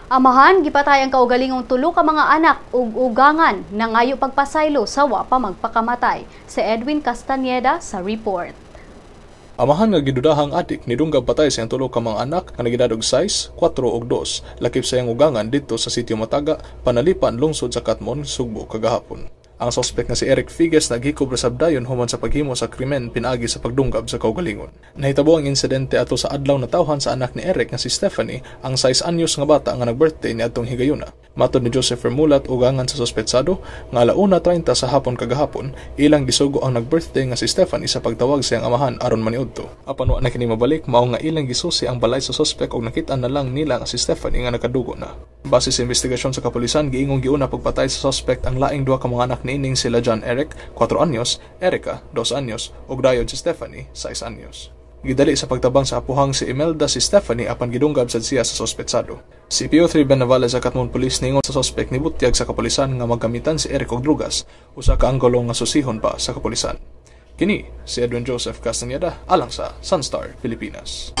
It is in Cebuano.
Amahan gipatay ang kaugalingong tulo ka mga anak ug ugangan, nangayo pagpasaylo sa wa pa magpakamatay. Si Edwin Castañeda sa report. Amahan nga gidudahang adik nidunggab patay sa iyang tulo ka mga anak nga nag-edad og 6, 4 ug 2, lakip sa iyang ugangan didto sa Sitio Mataga, Panalipan, lungsod sa Catmon, Sugbo kagahapon. Ang suspect nga si Eric Figues naghikob ra sab dayon human sa paghimo sa krimen pinaagi sa pagdunggab sa kaugalingon. Nahitabo ang insidente ato sa adlaw na tawhan sa anak ni Eric nga si Stephanie, ang 6 anyos nga bata nga nag-birthday niadtong higayuna. Matod ni Joseph Remulat, ugangan sa suspetsado, nga alauna 30 sa hapon kagahapon, ilang gisugo ang nag-birthday nga si Stephanie sa pagtawag sa iyang amahan aron maniudto. Apan wa na kini mabalik, mao nga ilang gisusi ang balay sa suspect ug nakita na lang nila nga si Stephanie nga nakadugo na. Base sa investigasyon sa kapulisan, giingong giuna pagpatay sa suspect ang laing duha ka mga anak niining sila John Eric, 4 anyos, Erica, 2 anyos, ug dayon si Stephanie, 6 anyos. Gidali sa pagtabang sa apuhang si Imelda si Stephanie apan gidunggab sad siya sa sospetsado. Si PO3 Ben Navales sa Catmon Police ningon sa suspect nibutyag sa kapulisan nga maggamitan si Eric og drugas, usa ka anggulo nga susihon pa sa kapulisan. Kini si Edwin Joseph Castañeda alang sa Sunstar Pilipinas.